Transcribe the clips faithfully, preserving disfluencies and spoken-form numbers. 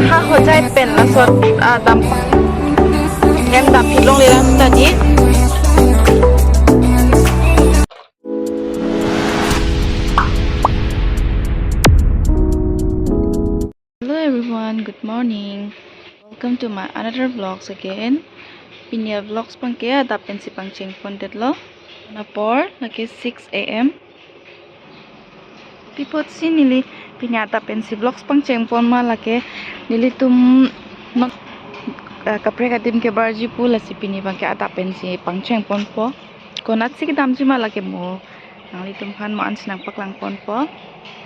Ha hojai pen lasot, ah, dam. Ngen dam hitlong lelang tadi. Hello everyone, good morning. Welcome to my another vlogs again. Pini avlogs abangke adap pensi pangcheng pondetlo. Apor lake six a m. Pi apotsi neli pini adap pensi vlogs pangcheng pon ma lake nelitum non, eh, kaprek adim kebarji pu, lasi pini abangke adap pensi pangcheng ponpo. Konatsi kedamji ma lake mo nanglitum aphan mo ansi nangpaklang ponpo.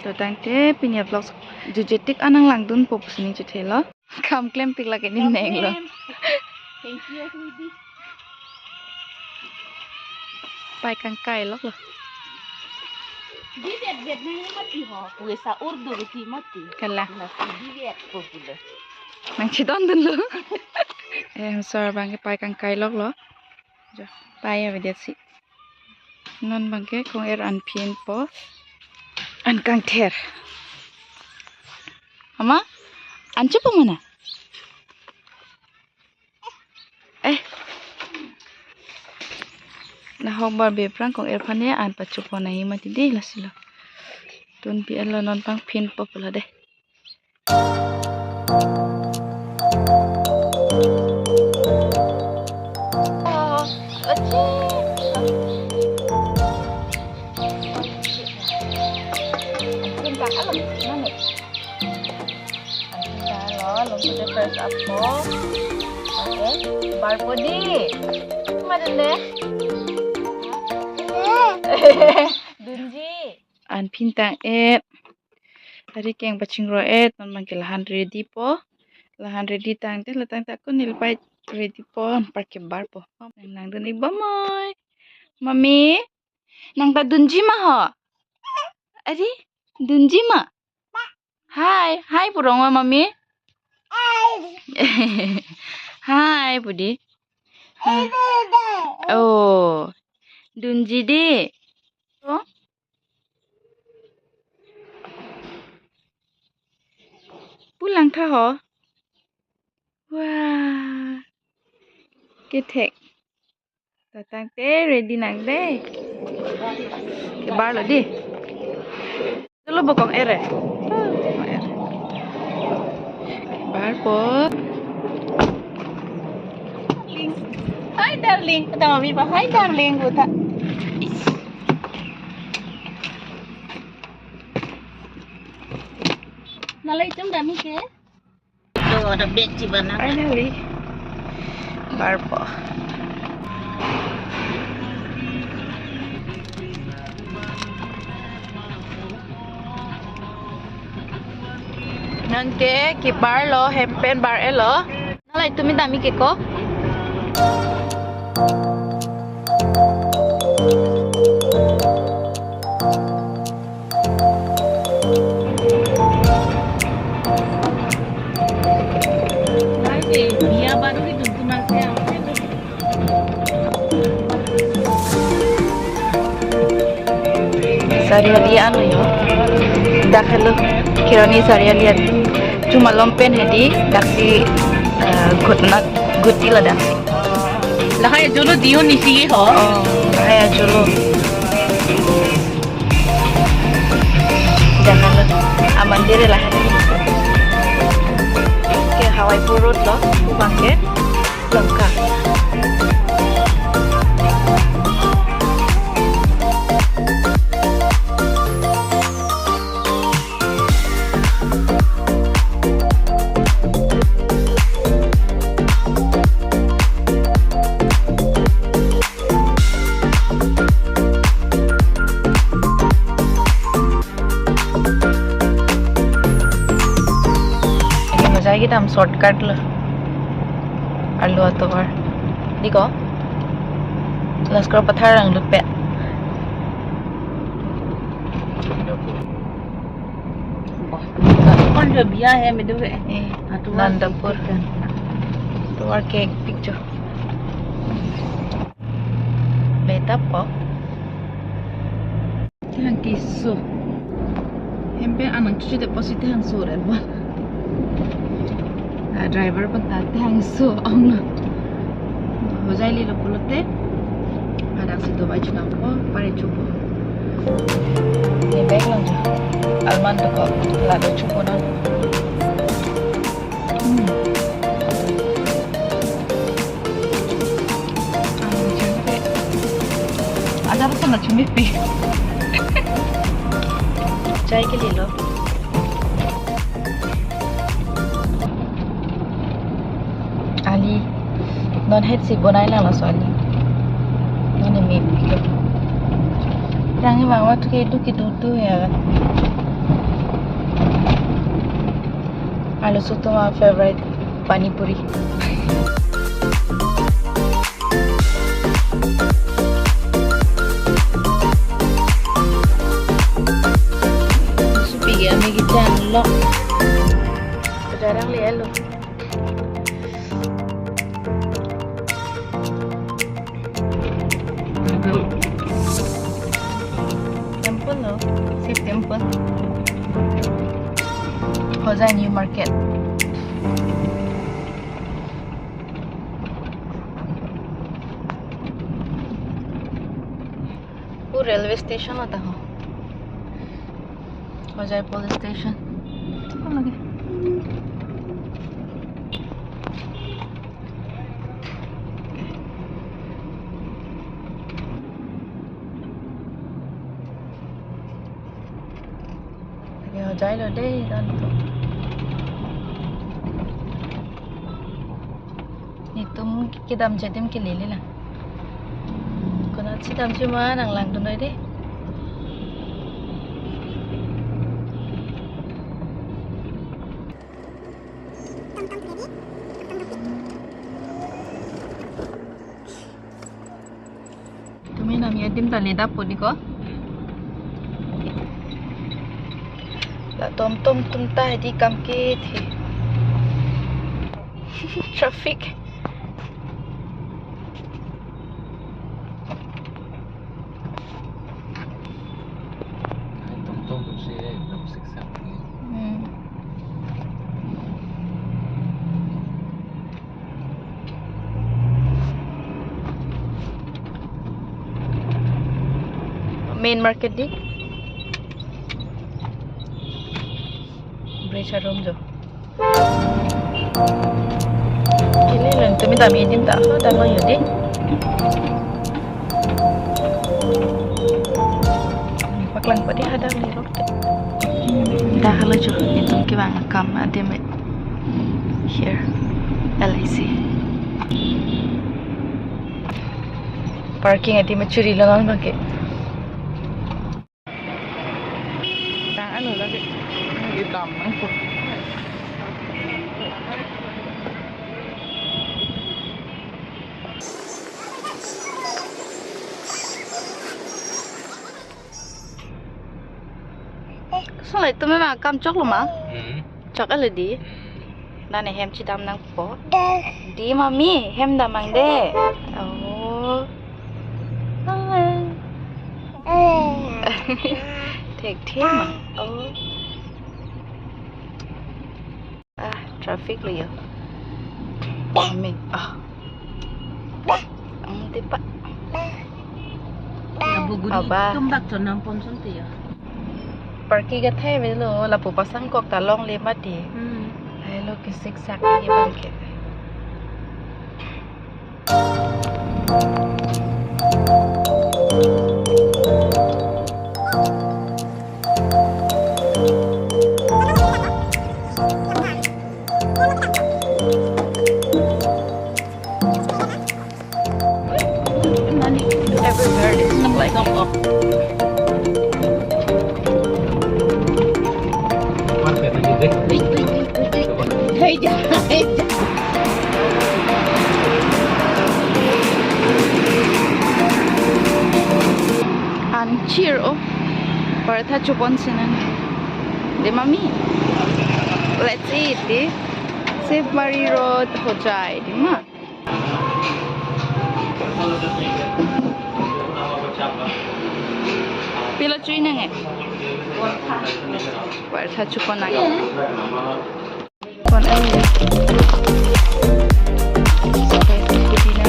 To tangte pini avlogs jujetik an nanglangdunpo pusi ning chethelo. Kam klempik lake ning nenglo. Thank you, sweetie. Pai kangkai loklo. Di vet vet nang mati ho, puesa urdu ti mati. Kala. Nasi di vet po pulo. Nangchidondunlo. Eh, sor abangke pai kangkai loklo. Jo, pai avedet si. Non abangke kong-er an phinpo. An kangther. Ama, an chupo mana? Eh. Nahok bar be aphrang kong-er aphan ne an pachupo nangji mati dei, lasilo. Tun P L lo, non pangphinpo pulo dei. Lo, lo sudah first up po. Oke, barpo dei. Madun dei. Dunji. An phintang-et. Tari keng pachingroi-et, non abangke la-an ready po. La-an ready tangte, la tangte ako neli pai ready po, anparke barpo. Nang nangdun-ik bom oi. Mami, nang ta dunji ma ho? Ari, dunji ma? Hai, hai pu rong ma, Mami. Hai pu dei. Hai. Oh, dunji dei. Oh. Pu langtha ho. Wah. Kethek. To tangte ready nang dei. Kebarlo dei. Dolo bo kong-er e. Kong-er. Kebarpo. Hi darling. Kata mami ba, hi darling, kata. Nalai tum dami ke? To ada bed si bana. Finally. Barpo. Nangke kebarlo, hem pen bar-etlo. Nalai tumi dami ke ko? Sariali ano yo. Dak helo Kheroni Sariali an. Chuma lompen hedi daksi, eh, ghutna ghuti la daksi. Lahai ajolo diyo nisi ho. Oh, lahai ajolo. Jangan lo. Aman diri lah. Ke Hawaipur Road lo, pu abangke Lamka. Mojai kedam shortcut lo. Arlo atovar. Dei ko? Laskar Pathar along lutpet. कौन जो बिया है मेरे को? Eh, हाँ, तो वहाँ Nandapur. Tovar ke picture. Beta po. Thang kiso. Hem pen anang chuchu de posi thang so re ba. Ah, driver pen ta thangso ong lo. Hojai lelo pulote, hadak si dovai chunangpo, pare chupo. Ne bag long jo. Almond dokok, lado chupo non. Hmm. Ada apa sana cumi pi? Chai ke lelo. Ali. Non het si bonai lang laso ali. Non ne mip. Yang ni bang waktu ke du ke du du ya. Alo soto ma favorite pani puri. Supi ya, mi kichan lo. Jarang le alo. Temple lo, Shiv temple. Hojai New Market. Pu railway station lo ta ho. Hojai police station. Oh, lagi. Lagi Hojai lo dei, dan tu. Netum kedam adim ke lele lang. Konat si damji ma nang langdun noi dei. Tumi nami adim ta le dap po dei ko. La tomtom atum ta hedi kam ke the. Traffic. Ai, tomtom atum si, eh, dam siksak. Hmm. Main market dei. Bridge arum jo. Kili len tumi dam adim ta ho dam yo dei. Paklang padi hadak lirok dei. Dak halo jo, netum kevang akam adim here. L I C. Parking adim churi lo non bangke. Tang anu lagi. Itam nang pun. Solai tumi ma kam chok lo ma? Hmm. Chok ale dei. Hmm. Nane hem chidam nangpo. Dei mami, hem dam nang dei. Oh. Thekthe ma. Oh. Ah, traffic lo yo. Mami. Ah. Ang tipa. Lapu guri Aba. Tumbak chon nang pon son ti yo. Parking athai avelo, lapu pasang kok ta longle mati. Hmm. Ai lo ke siksak ke bangke. Everywhere is like a Hey, ja, hey, ja. An cheer, oh. Paratha chupon sinan. Dei mami. Let's eat, dei. Saint Mary Road, Hojai, dei ma. Pilo chui nang eh? Paratha chupon nang. Spicy pudina.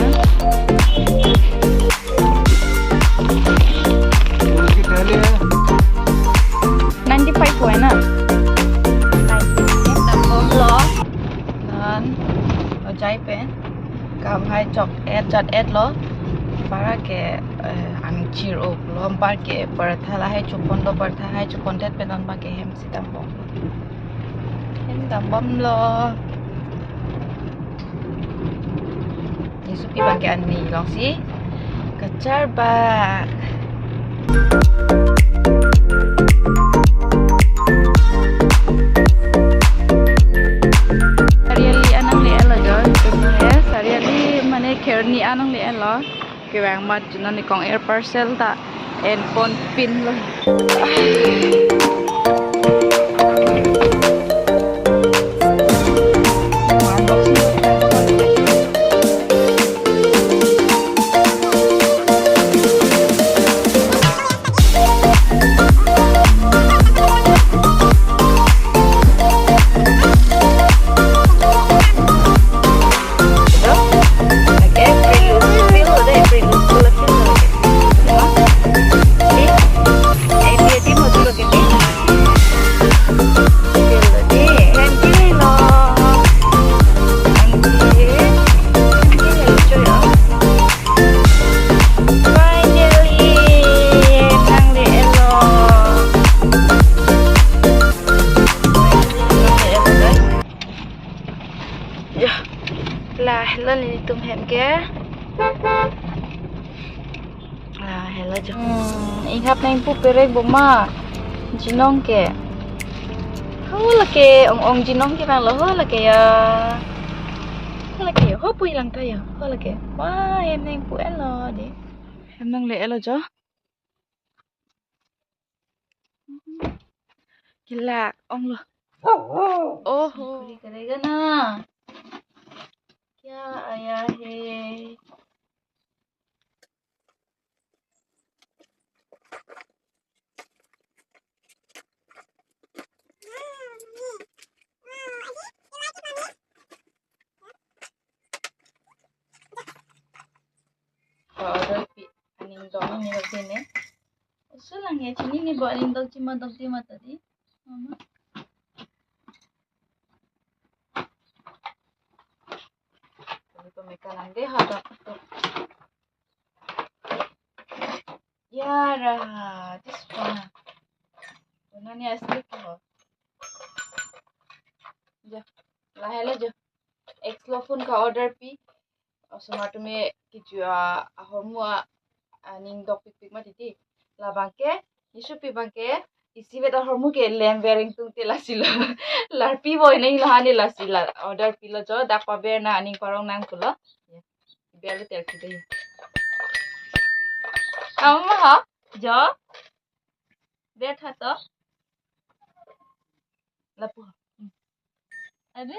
Ninety five huai na? Ninety five. Dambomlo. Non ojai pen kam hai chok et jat et lo. Para ke, eh, angchir ok lo. Anpar ke paratha lahai chopon lo, paratha hai chopon det pen anpar ke hem si dambomlo. Hem dambomlo. Nesopi abang ke ani longsi kacharbak. Sariali anang le-et lo jo, eh, Sariali mane Kheroni anang le-et lo. Kevang mat juno ne kong air parcel ta en pon pin lo. Ya, lahelo nelitum hem ke. Lahelo jo. Hmm, inghap nangpu perek boma. Jinong ke. Ho lake ong ong jinong ke bang lo, ho lake ya. Ho lake ya, ho pu ilang ta ya. Ho lake. Wah, hem nangpu-et lo de. Hem nangle-et lo jo. Kelak ong lo. Oho. Kuri kuri gana. Kya aya hai? Order pi aning dong ni lo sini. Oso lang ya, chini ni bo aning dong chima dong di mata di. Mama. Ini pemeka nang deh, ha, dong. Ya, ra, this one. Una ni asli ke ho. Ja, lahelo jo. Ex lo phone ka order pi. Osomar tumi kiju a, ahormu a, aning dok pikpik ma titi. Labang ke, nesopi abang ke, isivet ahormu ke lem bereng tung te lasi lo. Larpi boi nai lo hani lasi la. Order pilo jo, dak paber nang aning parong nang pulo. Ya. Bel ter kide. Kamu ma ha? Jo? Ber tha to? Lapu. Ade?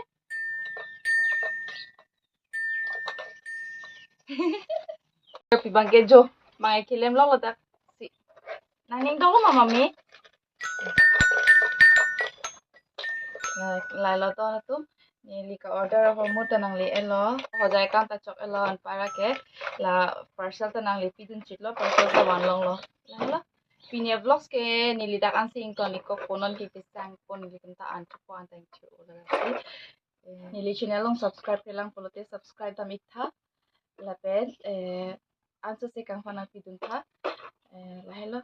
Tapi bang ke jo, bang ke lem lo lo dak si. Nang ning dong ma mami. Lahelo to atum. Neli ka order ahormu ta nangle-et lo. Hojai kam ta chok-et lo anpar ke. La parcel ta nangle pidun chit lo, parcel ta van long lo. Lahelo. Pini vlogs ke neli dak ansi ington ikok, konon ke kesang kon nelitum ta an chok an ta ingchir o lasi. Eh, neli channel along subscribe kelang pulote subscribe dam ik tha. Lapen, eh, anso se kangphan nangpidun tha. Eh, lahelo.